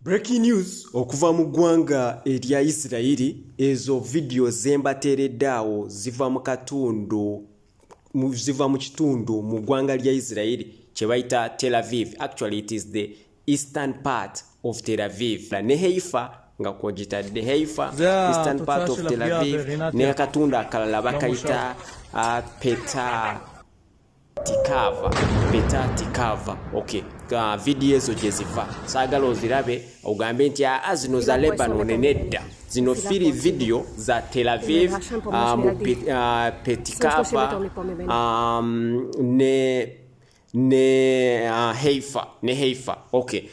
Breaking news okuva mu ggwanga erya Isirayiri. Ezo vidiyo ze mbateeredde awo ziva mu katundu, ziva mu kitundu mu ggwanga lya Isirayiri kye bayita Tel Aviv. Actually, it is the eastern part of Tel Aviv ne Haifa, nga kwogitadde Haifa, eastern part of Tel Aviv, n'akatundu akalala bakayita Petah Tikava, Petah Tikava. Okay, vidiyo ezo gye ziva, saagala ozirabe ogambe nti aa, zino za Lebanon. Nedda, zino firi vidiyo za Tel Aviv, mu Petikava ne Haifa, ne Haifa. Okay,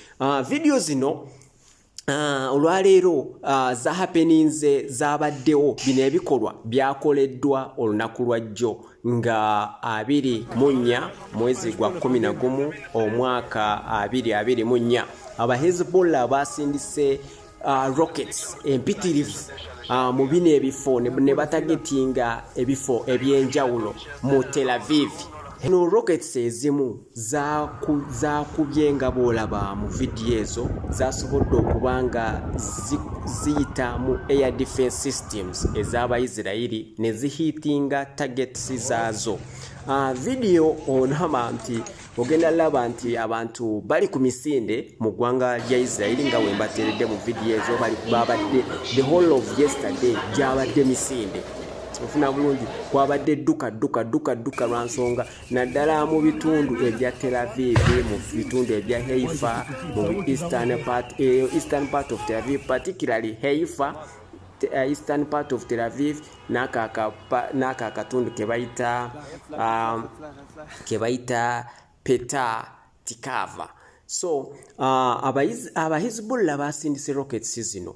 vidiyo zino olwaleero za happeninze zabaddewo. Bino ebikolwa byakoleddwa olunaku lwa jjo nga 24 mwezi gwa 11 omwaka 2024. Aba Hezbollah basindise rockets empitirivu mu bino ebifo ne batargetinga ebifo ebyenjawulo mu Tel Aviv. No rockets ezimu zakubye nga bw'olaba mu vidiyo ezo, zasobodde okuba nga ziyita mu air defense systems ez'Abayisirayiri ne zihitinga targets zaazo. Vidiyo onama nti ogenda laba nti abantu bali ku misinde mu ggwanga lya Isirayiri nga we mbateeredde mu vidiyo ezo. Babadde the whole of yesterday gyabadde misinde, ofuna bulungi, kwabadde dduka dduka dduka dduka lwa nsonga naddala mu bitundu ebya Tel Aviv, mu bitundu ebya Haifa, mu eastern part of Tel Aviv, particularly Haifa, eastern part of Tel Aviv, n'aka akatundu ke bayita Petah Tikava. So Abahizibullah basindise rockets zino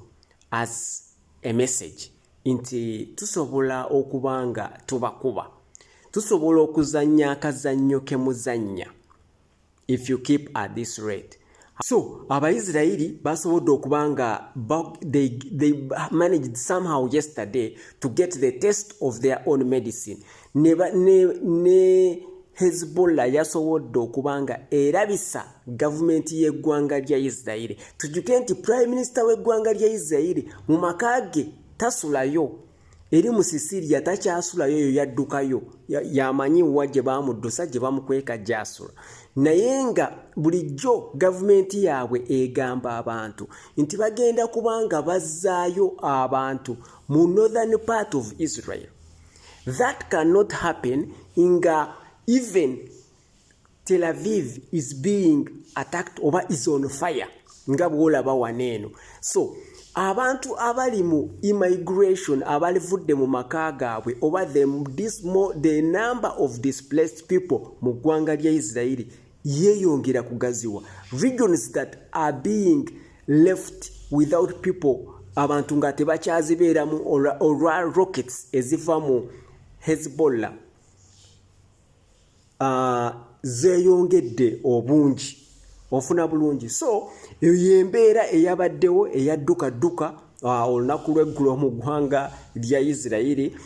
as a message nti tusobola okuba nga tubakuba, tusobola okuzannya akazannyo ke muzannya if you keep at this rate. So Abaisirairi basobodde okuba nga they managed somehow yesterday to get the taste of their own medicine. Ne Hezbollah yasobodde okuba nga erabisa gavumenti y'eggwanga lya Isirairi. Tujjuke nti prime minister w'eggwanga lya Isirairi mu maka ge tasulayo eri mu Sisiria, takyasulayo eyo, yaddukayo, yamanyi wa gye bamuddusa, gye bamukweka gyasula. Naye nga bulijjo gavumenti yaabwe egamba abantu nti bagenda kubanga bazzaayo abantu mu northern part of Israel. That cannot happen nga even Tel Aviv is being attacked oba is on fire nga bw'olaba wano eno. So abantu abali mu immigration, abalivudde mu maka gaabwe, oba the number of displaced people mu ggwanga lya Isirairi yeeyongera kugaziwa. Regions that are being left without people, abantu nga tebakyazibeeramu olwa rockets eziva mu Hezbollah, zeeyongedde obungi, ofuna bulungi. So eyo yembeera eyabaddewo eyadduka dduka olunaku lw'eggulo mu ggwanga lya Isirayiri.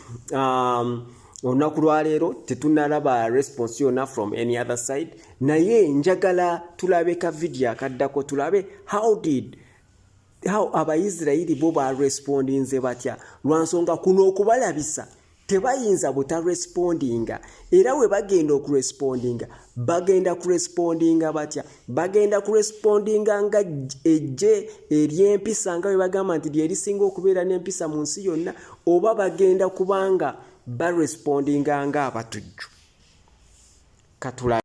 Olunaku lwaleero tetunalaba response yonna from any other side, naye njagala tulabe ka vidiyo akaddako, tulabe how Abaisirayiri bo barespondinze batya, lwansonga kuno okubalabisa tebayinza butarespondinga. Era we bagenda okurespondinga, bagenda kurespondinga batya? Bagenda kurespondinga nga ejje ery'empisa, nga bwe bagamba nti lyerisinga okubeera n'empisa mu nsi yonna, oba bagenda kubanga barespondinga nga abatujju? Katula.